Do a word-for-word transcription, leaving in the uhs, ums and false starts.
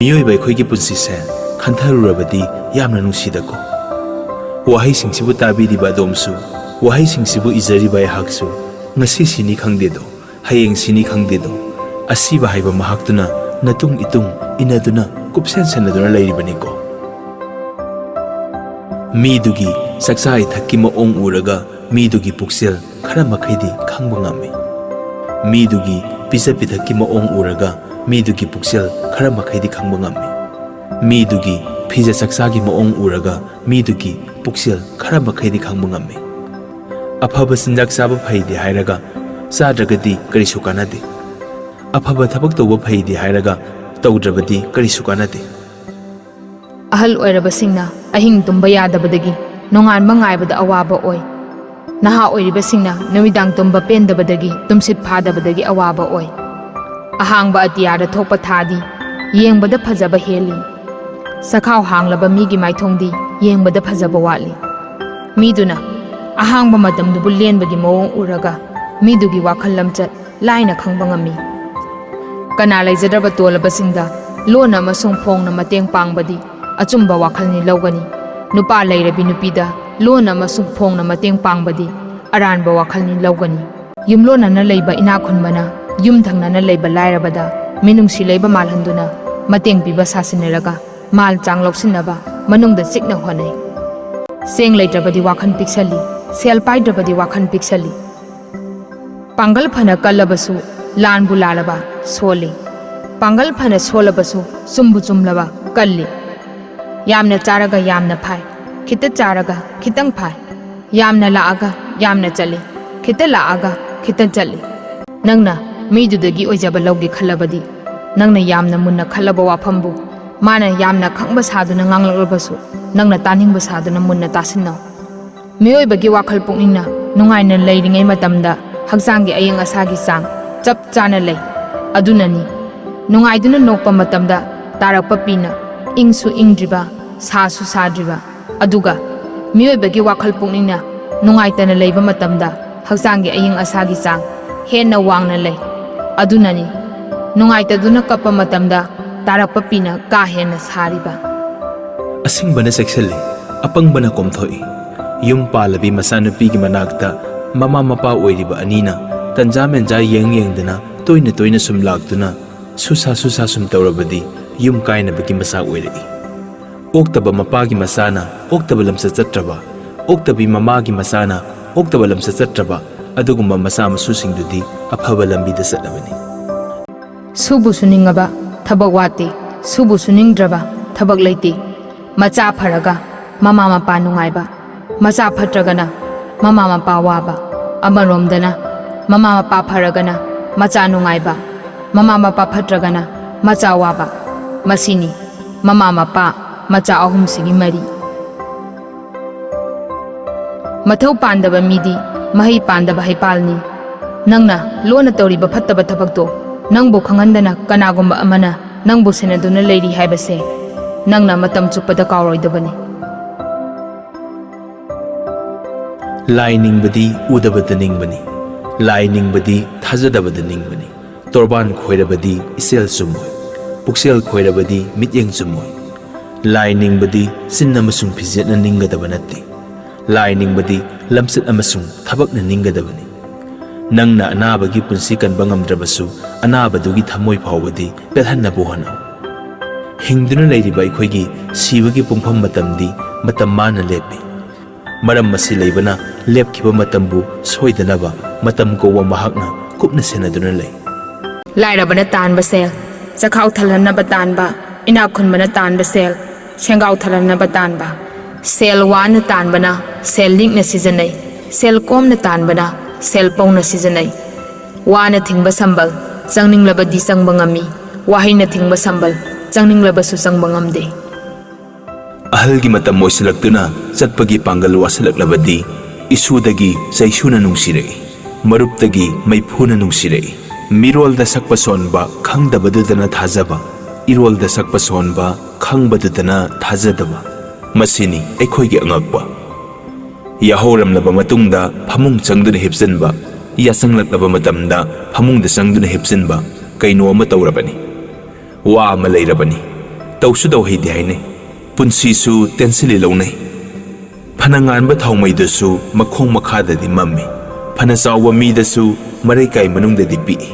ꯃꯤꯑꯣꯏꯕ ꯑꯩꯈꯣꯏꯒꯤ ꯄꯨꯟꯁꯤꯁꯦ ꯈꯟꯊꯔꯨꯔꯕꯗꯤ ꯌꯥꯝꯅ ꯅꯨꯡꯁꯤꯗꯀꯣ? ꯋꯥꯍꯩꯁꯤꯡꯁꯤꯕꯨ ꯇꯥꯕꯤꯔꯤꯕ ꯑꯗꯣꯝꯁꯨ, ꯋꯥꯍꯩꯁꯤꯡꯁꯤꯕꯨ ꯏꯖꯔꯤꯕ ꯑꯩꯍꯥꯛꯁꯨ, ꯉꯁꯤꯁꯤꯅꯤ ꯈꯪꯗꯦꯗꯣ, ꯍꯌꯦꯡꯁꯤꯅꯤ ꯈꯪꯗꯦꯗꯣ, ꯑꯁꯤꯕ ꯍꯥꯏꯕ ꯃꯍꯥꯛꯇꯨꯅ ꯅꯇꯨꯡ ꯏꯇꯨꯡ ꯏꯟꯅꯗꯨꯅ ꯀꯨꯞꯁꯦꯟ ꯁꯦꯟꯅꯗꯨꯅ ꯂꯩꯔꯤꯕꯅꯤꯀꯣ꯫ ꯃꯤꯗꯨꯒꯤ ꯆꯥꯛꯆꯥ ꯏꯊꯛꯀꯤ ꯃꯑꯣꯡ ꯎꯔꯒ ꯃꯤꯗꯨꯒꯤ ꯄꯨꯛꯆꯦꯜ ꯈꯔ ꯃꯈꯩꯗꯤ ꯈꯪꯕ ꯉꯝꯃꯤ꯫ ꯃꯤꯗꯨꯒꯤ ꯄꯤꯖ ꯄꯤꯊꯛꯀꯤ ꯃꯑꯣꯡ ꯎꯔꯒ ꯃꯤꯗꯨꯒꯤ ꯄꯨꯛꯆꯦꯜ ꯈꯔ ꯃꯈꯩꯗꯤ ꯈꯪꯕ ꯉꯝꯃꯤ꯫ ꯃꯤꯗꯨꯒꯤ ꯐꯤꯖ ꯆꯥꯛꯆꯥꯒꯤ ꯃꯑꯣꯡ ꯎꯔꯒ ꯃꯤꯗꯨꯒꯤ ꯄꯨꯛꯆꯦꯜ ꯈꯔ ꯃꯈꯩꯗꯤ ꯈꯪꯕ ꯉꯝꯃꯤ꯫ ꯑꯐꯕ ꯆꯤꯟꯖꯥꯛ ꯆꯥꯕ ꯐꯩꯗꯤ ꯍꯥꯏꯔꯒ ꯆꯥꯗ꯭ꯔꯒꯗꯤ ꯀꯔꯤꯁꯨ ꯀꯥꯟꯅꯗꯦ꯫ ꯑꯐꯕ ꯊꯕꯛ ꯇꯧꯕ ꯐꯩꯗꯤ ꯍꯥꯏꯔꯒ ꯇꯧꯗ꯭ꯔꯕꯗꯤ ꯀꯔꯤꯁꯨ ꯀꯥꯟꯅꯗꯦ꯫ ꯑꯍꯜ ꯑꯣꯏꯔꯕꯁꯤꯡꯅ ꯑꯍꯤꯡ ꯇꯨꯝꯕ ꯌꯥꯗꯕꯗꯒꯤ ꯅꯣꯡꯉꯥꯟꯕ ꯉꯥꯏꯕꯗ ꯑꯋꯥꯕ ꯑꯣꯏ꯫ ꯅꯍꯥ ꯑꯣꯏꯔꯤꯕꯁꯤꯡꯅ ꯅꯨꯃꯤꯗꯥꯡ ꯇꯨꯝꯕ ꯄꯦꯟꯗꯕꯗꯒꯤ ꯇꯨꯝꯁꯤꯠ ꯐꯥꯗꯕꯗꯒꯤ ꯑꯋꯥꯕ ꯑꯣꯏ꯫ ꯑꯍꯥꯡꯕ ꯑꯇꯤꯌꯥꯗ ꯊꯣꯛꯄ ꯊꯥꯗꯤ ꯌꯦꯡꯕꯗ ꯐꯖꯕ ꯍꯦꯜꯂꯤ꯫ ꯆꯈꯥꯎ ꯍꯥꯡꯂꯕ ꯃꯤꯒꯤ ꯃꯥꯏꯊꯣꯡꯗꯤ ꯌꯦꯡꯕꯗ ꯐꯖꯕ ꯋꯥꯠꯂꯤ꯫ ꯃꯤꯗꯨꯅ ꯑꯍꯥꯡꯕ ꯃꯇꯝꯗꯨꯕꯨ ꯂꯦꯟꯕꯒꯤ ꯃꯑꯣꯡ ꯎꯔꯒ ꯃꯤꯗꯨꯒꯤ ꯋꯥꯈꯜ ꯂꯝꯆꯠ ꯂꯥꯏꯅ ꯈꯪꯕ ꯉꯝꯃꯤ꯫ ꯀꯅꯥ ꯂꯩꯖꯗ꯭ꯔꯕ ꯇꯣꯜꯂꯕꯁꯤꯡꯗ ꯂꯣꯟꯅ ꯑꯃꯁꯨꯡ ꯐꯣꯡꯅ ꯃꯇꯦꯡ ꯄꯥꯡꯕꯗꯤ ꯑꯆꯨꯝꯕ ꯋꯥꯈꯜꯅꯤ ꯂꯧꯒꯅꯤ꯫ ꯅꯨꯄꯥ ꯂꯩꯔꯕꯤ ꯅꯨꯄꯤꯗ ꯂꯣꯟꯅ ꯑꯃꯁꯨꯡ ꯐꯣꯡꯅ ꯃꯇꯦꯡ ꯄꯥꯡꯕꯗꯤ ꯑꯔꯥꯟꯕ ꯋꯥꯈꯜꯅꯤ ꯂꯧꯒꯅꯤ꯫ ꯌꯨꯝꯂꯣꯟꯅꯅ ꯂꯩꯕ ꯏꯅꯥꯛ ꯈꯨꯟꯕꯅ ꯌꯨꯝ ꯊꯪꯅꯅ ꯂꯩꯕ ꯂꯥꯏꯔꯕꯗ ꯃꯤꯅꯨꯡꯁꯤ ꯂꯩꯕ ꯃꯥꯜꯍꯟꯗꯨꯅ ꯃꯇꯦꯡ ꯄꯤꯕ ꯁꯥꯁꯤꯟꯅꯔꯒ ꯃꯥꯜ ꯆꯥꯡ ꯂꯧꯁꯤꯟꯅꯕ ꯃꯅꯨꯡꯗ ꯆꯤꯛꯅ ꯍꯣꯠꯅꯩ꯫ ꯆꯦꯡ ꯂꯩꯇ꯭ꯔꯕꯗꯤ ꯋꯥꯈꯜ ꯄꯤꯛꯁꯜꯂꯤ, ꯁꯦꯜ ꯄꯥꯏꯗ꯭ꯔꯕꯗꯤ ꯋꯥꯈꯜ ꯄꯤꯛꯁꯜꯂꯤ꯫ ꯄꯥꯡꯒꯜ ꯐꯅ ꯀꯜꯂꯕꯁꯨ ꯂꯥꯟꯕꯨ ꯂꯥꯜꯂꯕ ꯁꯣꯜꯂꯤ꯫ ꯄꯥꯡꯒꯜ ꯐꯅ ꯁꯣꯜꯂꯕꯁꯨ ꯆꯨꯝꯕꯨ ꯆꯨꯝꯂꯕ ꯀꯜꯂꯤ꯫ ꯌꯥꯝꯅ ꯆꯥꯔꯒ ꯌꯥꯝꯅ ꯐꯥꯏ, ꯈꯤꯇ ꯆꯥꯔꯒ ꯈꯤꯇꯪ ꯐꯥꯏ꯫ ꯌꯥꯝꯅ ꯂꯥꯛꯑꯒ ꯌꯥꯝꯅ ꯆꯠꯂꯤ, ꯈꯤꯇ ꯂꯥꯛꯑꯒ ꯈꯤꯇ ꯆꯠꯂꯤ꯫ ꯅꯪꯅ ꯃꯤꯗꯨꯗꯒꯤ ꯑꯣꯏꯖꯕ ꯂꯧꯒꯦ ꯈꯜꯂꯕꯗꯤ, ꯅꯪꯅ ꯌꯥꯝꯅ ꯃꯨꯟꯅ ꯈꯜꯂꯕ ꯋꯥꯐꯝꯕꯨ ꯃꯥꯅ ꯌꯥꯝꯅ ꯈꯪꯕ ꯁꯥꯗꯨꯅ ꯉꯥꯡꯂꯛꯂꯕꯁꯨ, ꯅꯪꯅ ꯇꯥꯅꯤꯡꯕ ꯁꯥꯗꯨꯅ ꯃꯨꯟꯅ ꯇꯥꯁꯤꯟꯅꯧ꯫ ꯃꯤꯑꯣꯏꯕꯒꯤ ꯋꯥꯈꯜ ꯄꯨꯛꯅꯤꯡꯅ ꯅꯨꯡꯉꯥꯏꯅ ꯂꯩꯔꯤꯉꯩ ꯃꯇꯝꯗ ꯍꯛꯆꯥꯡꯒꯤ ꯑꯏꯪ ꯑꯁꯥꯒꯤ ꯆꯥꯡ ꯆꯞ ꯆꯥꯅ ꯂꯩ꯫ ꯑꯗꯨꯅꯅꯤ ꯅꯨꯡꯉꯥꯏꯗꯨꯅ ꯅꯣꯛꯄ ꯃꯇꯝꯗ ꯇꯥꯔꯛꯄ ꯄꯤꯅ ꯏꯪꯁꯨ ꯏꯪꯗ꯭ꯔꯤꯕ, ꯁꯥꯁꯨ ꯁꯥꯗ꯭ꯔꯤꯕ꯫ ꯑꯗꯨꯒ ꯃꯤꯑꯣꯏꯕꯒꯤ ꯋꯥꯈꯜ ꯄꯨꯛꯅꯤꯡꯅ ꯅꯨꯡꯉꯥꯏꯇꯅ ꯂꯩꯕ ꯃꯇꯝꯗ ꯍꯛꯆꯥꯡꯒꯤ ꯑꯏꯪ ꯑꯁꯥꯒꯤ ꯆꯥꯡ ꯍꯦꯟꯅ ꯋꯥꯡꯅ ꯂꯩ꯫ ꯑꯗꯨꯅꯅꯤ ꯅꯨꯡꯉꯥꯏꯇꯗꯨꯅ ꯀꯞꯄ ꯃꯇꯝꯗ ꯇꯥꯔꯛꯄ ꯄꯤꯅ ꯀꯥ ꯍꯦꯟꯅ ꯁꯥꯔꯤꯕ꯫ ꯑꯁꯤꯡꯕꯅ ꯆꯦꯛꯁꯤꯜꯂꯤ, ꯑꯄꯪꯕꯅ ꯀꯣꯝꯊꯣꯛꯏ꯫ ꯌꯨꯝ ꯄꯥꯜꯂꯕꯤ ꯃꯆꯥꯅꯨꯄꯤꯒꯤ ꯃꯅꯥꯛꯇ ꯃꯃꯥ ꯃꯄꯥ ꯑꯣꯏꯔꯤꯕ ꯑꯅꯤꯅ ꯇꯟꯖꯥ ꯃꯦꯟꯖꯥ ꯌꯦꯡ ꯌꯦꯡꯗꯅ ꯇꯣꯏꯅ ꯇꯣꯏꯅ ꯁꯨꯝ ꯂꯥꯛꯇꯨꯅ ꯁꯨꯁꯥ ꯁꯨꯁꯥ ꯁꯨꯝ ꯇꯧꯔꯕꯗꯤ ꯌꯨꯝ ꯀꯥꯏꯅꯕꯒꯤ ꯃꯆꯥꯛ ꯑꯣꯏꯔꯛꯏ꯫ ꯑꯣꯛꯇꯕ ꯃꯄꯥꯒꯤ ꯃꯆꯥꯅ ꯑꯣꯛꯇꯕ ꯂꯝꯆꯠ ꯆꯠꯇ꯭ꯔꯕ, ꯑꯣꯛꯇꯕꯤ ꯃꯃꯥꯒꯤ ꯃꯆꯥꯅ ꯑꯣꯛꯇꯕ ꯂꯝꯆꯠ ꯆꯠꯇ꯭ꯔꯕ ꯑꯗꯨꯒꯨꯝꯕ ꯃꯆꯥ ꯃꯁꯨꯁꯤꯡꯗꯨꯗꯤ ꯑꯐꯕ ꯂꯝꯕꯤꯗ ꯆꯠꯂꯕꯅꯤ꯫ ꯁꯨꯕꯨ ꯁꯨꯅꯤꯡꯉꯕ ꯊꯕꯛ ꯋꯥꯠꯇꯦ, ꯁꯨꯕꯨ ꯁꯨꯅꯤꯡꯗ꯭ꯔꯕ ꯊꯕꯛ ꯂꯩꯇꯦ꯫ ꯃꯆꯥ ꯐꯔꯒ ꯃꯃꯥ ꯃꯄꯥ ꯅꯨꯡꯉꯥꯏꯕ, ꯃꯆꯥ ꯐꯠꯇ꯭ꯔꯒꯅ ꯃꯃꯥ ꯃꯄꯥ ꯋꯥꯕ꯫ ꯑꯃꯔꯣꯝꯗꯅ ꯃꯃꯥ ꯃꯄꯥ ꯐꯔꯒꯅ ꯃꯆꯥ ꯅꯨꯡꯉꯥꯏꯕ, ꯃꯃꯥ ꯃꯄꯥ ꯐꯠꯇ꯭ꯔꯒꯅ ꯃꯆꯥ ꯋꯥꯕ꯫ ꯃꯁꯤꯅꯤ ꯃꯃꯥ ꯃꯄꯥ ꯃꯆꯥ ꯑꯍꯨꯝꯁꯤꯒꯤ ꯃꯔꯤ꯫ ꯃꯊꯧ ꯄꯥꯟꯗꯕ ꯃꯤꯗꯤ ꯃꯍꯩ ꯄꯥꯟꯗꯕ ꯍꯩꯄꯥꯜꯅꯤ꯫ ꯅꯪꯅ ꯂꯣꯟꯅ ꯇꯧꯔꯤꯕ ꯐꯠꯇꯕ ꯊꯕꯛꯇꯣ ꯅꯪꯕꯨ ꯈꯪꯍꯟꯗꯅ ꯀꯅꯥꯒꯨꯝꯕ ꯑꯃꯅ ꯅꯪꯕꯨ ꯁꯦꯟꯅꯗꯨꯅ ꯂꯩꯔꯤ ꯍꯥꯏꯕꯁꯦ ꯅꯪꯅ ꯃꯇꯝ ꯆꯨꯞꯄꯗ ꯀꯥꯎꯔꯣꯏꯗꯕꯅꯤ꯫ ꯂꯥꯏ ꯅꯤꯡꯕꯗꯤ ꯎꯗꯕꯗ ꯅꯤꯡꯕꯅꯤ꯫ ꯂꯥꯏ ꯅꯤꯡꯕꯗꯤ ꯊꯥꯖꯗꯕꯗ ꯅꯤꯡꯕꯅꯤ꯫ ꯇꯣꯔꯕꯥꯟ ꯈꯣꯏꯔꯕꯗꯤ ꯏꯆꯦꯜ ꯆꯨꯝꯃꯣꯏ꯫ ꯄꯨꯛꯆꯦꯜ ꯈꯣꯏꯔꯕꯗꯤ ꯃꯤꯠꯌꯦꯡ ꯆꯨꯝꯃꯣꯏ꯫ ꯂꯥꯏ ꯅꯤꯡꯕꯗꯤ ꯆꯤꯟ ꯑꯃꯁꯨꯡ ꯐꯤꯖꯦꯠꯅ ꯅꯤꯡꯒꯗꯕ ꯅꯠꯇꯦ꯫ ꯂꯥꯏ ꯅꯤꯡꯕꯗꯤ ꯂꯝꯆꯠ ꯑꯃꯁꯨꯡ ꯊꯕꯛꯅ ꯅꯤꯡꯒꯗꯕꯅꯤ꯫ ꯅꯪꯅ ꯑꯅꯥꯕꯒꯤ ꯄꯨꯟꯁꯤ ꯀꯟꯕ ꯉꯝꯗ꯭ꯔꯕꯁꯨ, ꯑꯅꯥꯕꯗꯨꯒꯤ ꯊꯃꯣꯏ ꯐꯥꯎꯕꯗꯤ ꯄꯦꯜꯍꯟꯅꯕ ꯍꯣꯠꯅꯧ꯫ ꯍꯤꯡꯗꯨꯅ ꯂꯩꯔꯤꯕ ꯑꯩꯈꯣꯏꯒꯤ ꯁꯤꯕꯒꯤ ꯄꯨꯡꯐꯝ ꯃꯇꯝꯗꯤ ꯃꯇꯝ ꯃꯥꯅ ꯂꯦꯞꯄꯤ꯫ ꯃꯔꯝ ꯑꯁꯤ ꯂꯩꯕꯅ ꯂꯦꯞꯈꯤꯕ ꯃꯇꯝꯕꯨ ꯁꯣꯏꯗꯅꯕ ꯃꯇꯝ ꯀꯧꯕ ꯃꯍꯥꯛꯅ ꯀꯨꯞꯅ ꯁꯦꯟꯅꯗꯨꯅ ꯂꯩ꯫ ꯂꯥꯏꯔꯕꯅ ꯇꯥꯟꯕ ꯁꯦꯜ, ꯆꯈꯥꯎ ꯊꯜꯍꯟꯅꯕ ꯇꯥꯟꯕ, ꯏꯅꯥꯛ ꯈꯨꯟꯕꯅ ꯇꯥꯟꯕ ꯁꯦꯜ, ꯁꯦꯟꯒꯥꯎ ꯊꯜꯍꯟꯅꯕ ꯇꯥꯟꯕ꯫ ꯁꯦꯜ ꯋꯥꯅ ꯇꯥꯟꯕꯅ ꯁꯦꯜ ꯂꯤꯛꯅ ꯁꯤꯖꯤꯟꯅꯩ, ꯁꯦꯜ ꯀꯣꯝꯅ ꯇꯥꯟꯕꯅ ꯁꯦꯜ ꯄꯧꯅ ꯁꯤꯖꯤꯟꯅꯩ꯫ ꯋꯥꯅ ꯊꯤꯡꯕ ꯁꯝꯕꯜ ꯆꯪꯅꯤꯡꯂꯕꯗꯤ ꯆꯪꯕ ꯉꯝꯃꯤ, ꯋꯥꯍꯩꯅ ꯊꯤꯡꯕ ꯁꯝꯕꯜ ꯆꯪꯅꯤꯡꯂꯕꯁꯨ ꯆꯪꯕ ꯉꯝꯗꯦ꯫ ꯑꯍꯜꯒꯤ ꯃꯇꯝ ꯑꯣꯏꯁꯤꯜꯂꯛꯇꯨꯅ ꯆꯠꯄꯒꯤ ꯄꯥꯡꯒꯜ ꯋꯥꯁꯤꯜꯂꯛꯂꯕꯗꯤ ꯏꯁꯨꯗꯒꯤ ꯆꯩꯁꯨꯅ ꯅꯨꯡꯁꯤꯔꯛꯏ, ꯃꯔꯨꯞꯇꯒꯤ ꯃꯩꯐꯨꯅ ꯅꯨꯡꯁꯤꯔꯛꯏ꯫ ꯃꯤꯔꯣꯜꯗ ꯁꯛꯄ ꯁꯣꯟꯕ ꯈꯪꯗꯕꯗꯨꯗꯅ ꯊꯥꯖꯕ, ꯏꯔꯣꯜꯗ ꯁꯛꯄ ꯁꯣꯟꯕ ꯈꯪꯕꯗꯨꯗꯅ ꯊꯥꯖꯗꯕ꯫ ꯃꯁꯤꯅꯤ ꯑꯩꯈꯣꯏꯒꯤ ꯑꯉꯛꯄ꯫ ꯌꯥꯍꯧꯔꯝꯂꯕ ꯃꯇꯨꯡꯗ ꯐꯃꯨꯡ ꯆꯪꯗꯨꯅ ꯍꯤꯞꯆꯤꯟꯕ, ꯌꯥꯆꯪꯂꯛꯂꯕ ꯃꯇꯝꯗ ꯐꯃꯨꯡꯗ ꯆꯪꯗꯨꯅ ꯍꯤꯞꯆꯤꯟꯕ, ꯀꯩꯅꯣ ꯑꯃ ꯇꯧꯔꯕꯅꯤ꯫ ꯋꯥ ꯑꯃ ꯂꯩꯔꯕꯅꯤ, ꯇꯧꯁꯨ ꯇꯧꯍꯩꯗꯦ ꯍꯥꯏꯅꯩ, ꯄꯨꯟꯁꯤꯁꯨ ꯇꯦꯟꯁꯤꯜꯂꯤ ꯂꯧꯅꯩ꯫ ꯐꯅ ꯉꯥꯟꯕ ꯊꯥꯎꯃꯩꯗꯨꯁꯨ ꯃꯈꯣꯡ ꯃꯈꯥꯗꯗꯤ ꯃꯝꯃꯤ, ꯐꯅ ꯆꯥꯎꯕ ꯃꯤꯗꯁꯨ ꯃꯔꯩꯀꯥꯏ ꯃꯅꯨꯡꯗꯗꯤ ꯄꯤꯛꯏ꯫